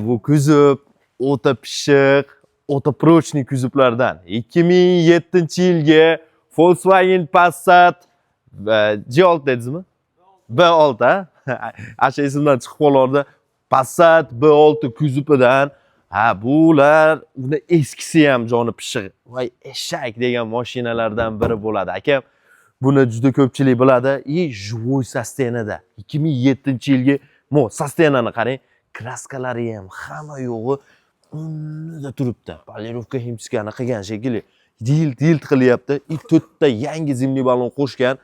Bu kuzov o'ta pishiq, o'ta прочный kuzovlardan. 2007-yilgi Volkswagen Passat G6 dedingizmi? B6, ha? Asha esimdan chiqib qolardi. Passat B6 kuzovidan. Ha, bular uni eskisi ham joni pishiq. Voy, eshak degan mashinalardan biri bo'ladi. Akam, buni juda ko'pchilik biladi. И живой состояние da. 2007-yilgi mo состояние ni qarang. Краска lari ham hamma yo'g'i o'rnida turibdi. Полировка химчистка ni qilgan shekilli. Yilt yilt qilyapti. И to'rtta yangi зимний balon qo'shgan.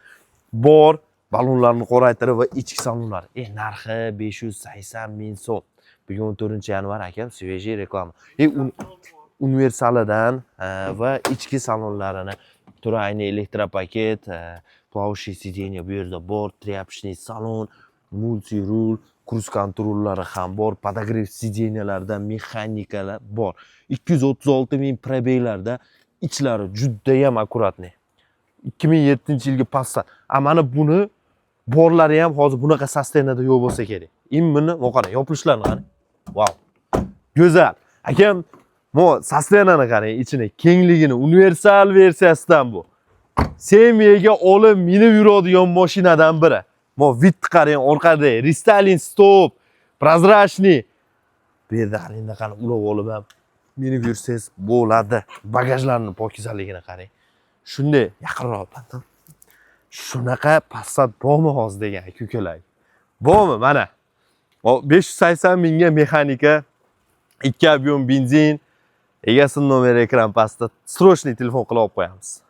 Bor balonlarni qoraytirib va ichki salonlar. Narxi 580 ming so'm. Bugun 14-yanvar, akam, свежий reklama. Universalidan va ichki salonlarini turayni электропакет, плавающий сиденье bu yerda bor, тряпочный salon, мультируль, круиз-контроль lari ham bor, подогрев сиденья larda mexanikalar bor. 236 ming пробег larda, ichlari judayam аккуратный. 2007-yilgi Passat. A mana buni borlari ham hozir bunaqa состояние da yo'q bo'lsa kerak. Именно, qarang, yopilishlarini qarang. Vau. Go'zal. Akam, mo состояние ni qarang, ichini, kengligini, universal versiyasidan bu. Семья ga olib minib yuradigan mashinadan biri. Mo вид qarang, orqada рестайлинг стоп, прозрачный. Bu yerda qarang, qani ulab olib ham minib yursangiz bo'ladi. Bagajlarni pokizaligini qarang. Shunday yaqinroq bantam. Shunaqa Passat bormi hozir degan aka-ukalar? Bormi mana? O 580 mingga mexanika, 2 объем benzin, egasini nomeri ekran pastda. Срочный telefon qilib olib qo'yamiz.